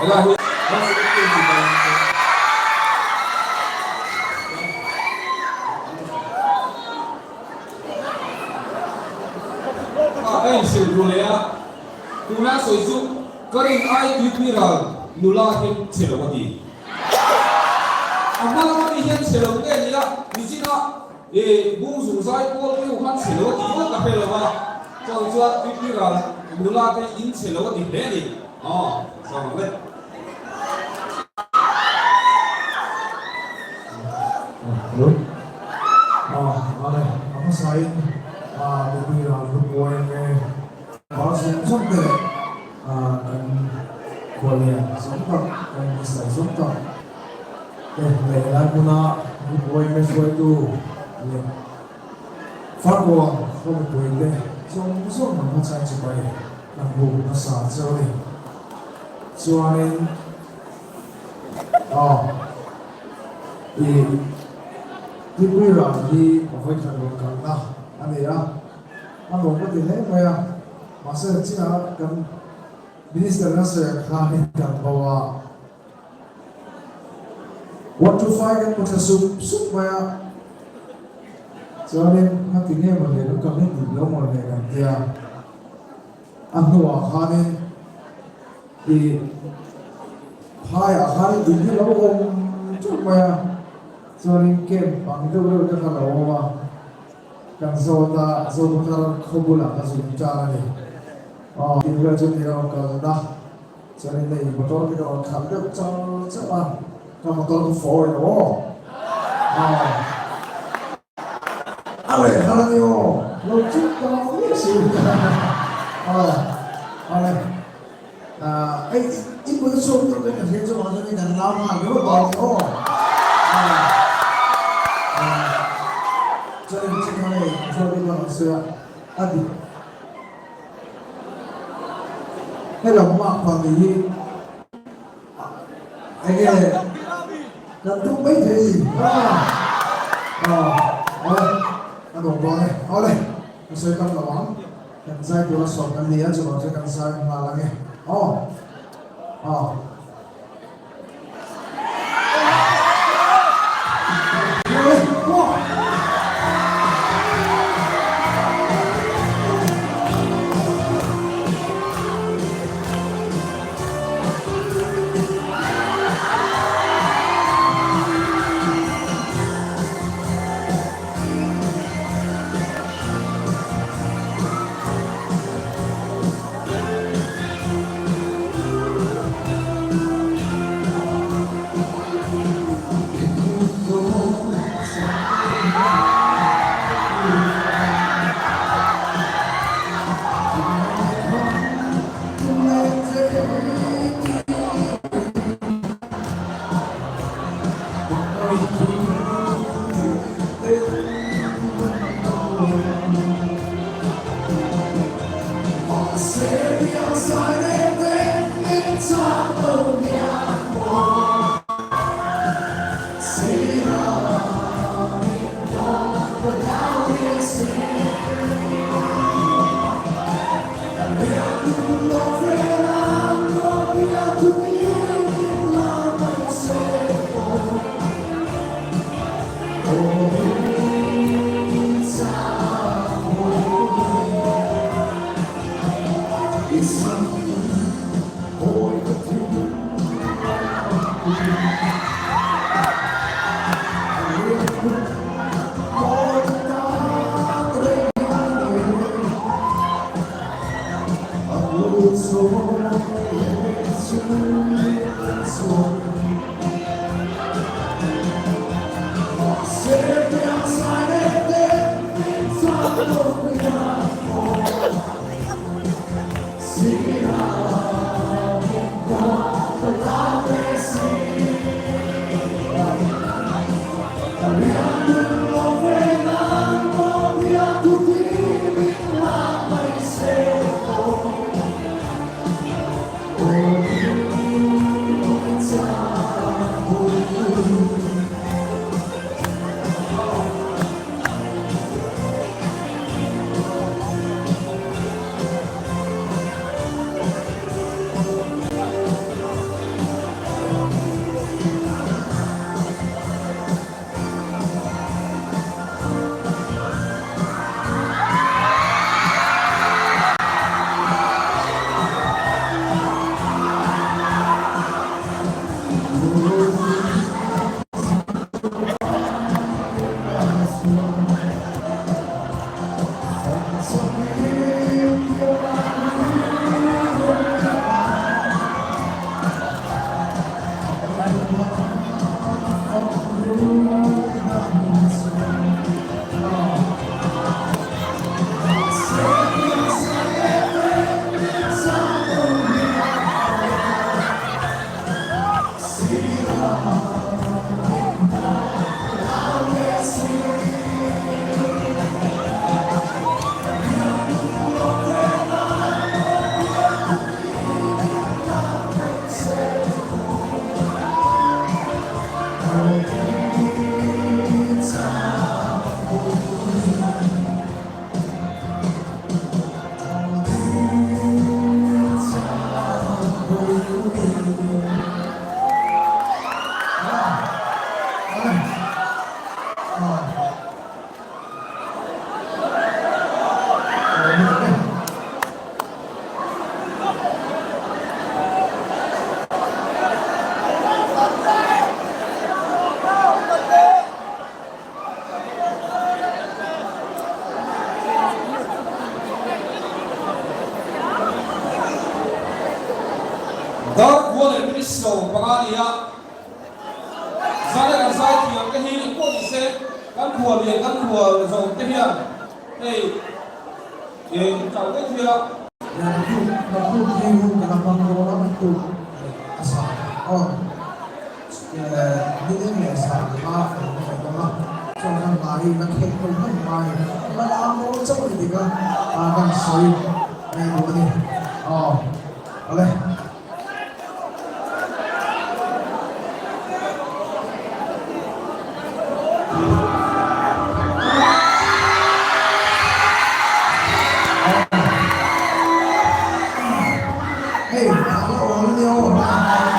Helai hi. A ka inhrilh ru leh a, tunlai sawi chu ka rin ai tuipui ral nula hi chhe lo a ti. A hma lama mi hian chhe lo nge nia, nichina i bung zung zai pawl te ho khan chhe lo a ti ngawt ka hre lo a, chuan chuan tuipui ral nula te in chhe lo a ti hle a ni. Aw, sawm ang le. Hello. Ah, ale, a hmasain ah mipui ral hlum buai ang e. Bar zawng zawng te leh ah kan khuallian zawng tak, kan minister zawng tak te leh helai hmuna mipui me hruaitu leh Farkuang khaw mipui te zawng zawng ang hmasain chipai kan buk hmasa cheu a ni. Chuanin aw i Tipui ral hi ka vawikhat rawn kalna a ni a, a nuam ka ti hle mai a, mahse chinah kan Minister na sawi ang khanin kan bo a, 1 to 5 kan hmu thla sup sup mai a, chuanin ngati nge maw le kan kal hi dik lo maw le kan tia. A hnuah khanin i phaiah khanin tui hi a lo awm teuh mai a, chuanin camp ang deuh deuh te kha a lo awm a, kan zawt a, Zokhawthar khaw bulah ka zun tan a ni. Aw tih vel chu ni rawn kalna, chuanin hei motor te ka rawn khalh deuh char char a, ka motor chu fawi lo aw. Aw. A leh nghal a ni aw, lo chuk ta lo miah si aw awle hei i bul chhuak tur kan hria chu vang chuan kan lau nghal ringawt dawn a ni aw chuan in chik hman hei hruai bik ang sia a dik helam mak pang ni hi Enge kan tum mai thei a awle a nuam dawn e awle ka sawi tam lo ang kan zai tura sawm kan ni a chuvang chuan kan zai nghal ange aw aw. Dar khua leh Minister panga ni a, Zane kan zai thiam te hi engpawh ni se kan khual leh kan khual zawm te hian hei in chauh daih thei a. Naktuk naktuk hi hun kan la hmang dawn a, naktuk leh a zan aw nileng leh zan kha kan la hmang dawn a, chuan kan hna hi la khelh dawn hman mai la lam dawn chauh a ni dik a, kan sawi mai duh a ni aw awle. Hei, a la awl nia aw.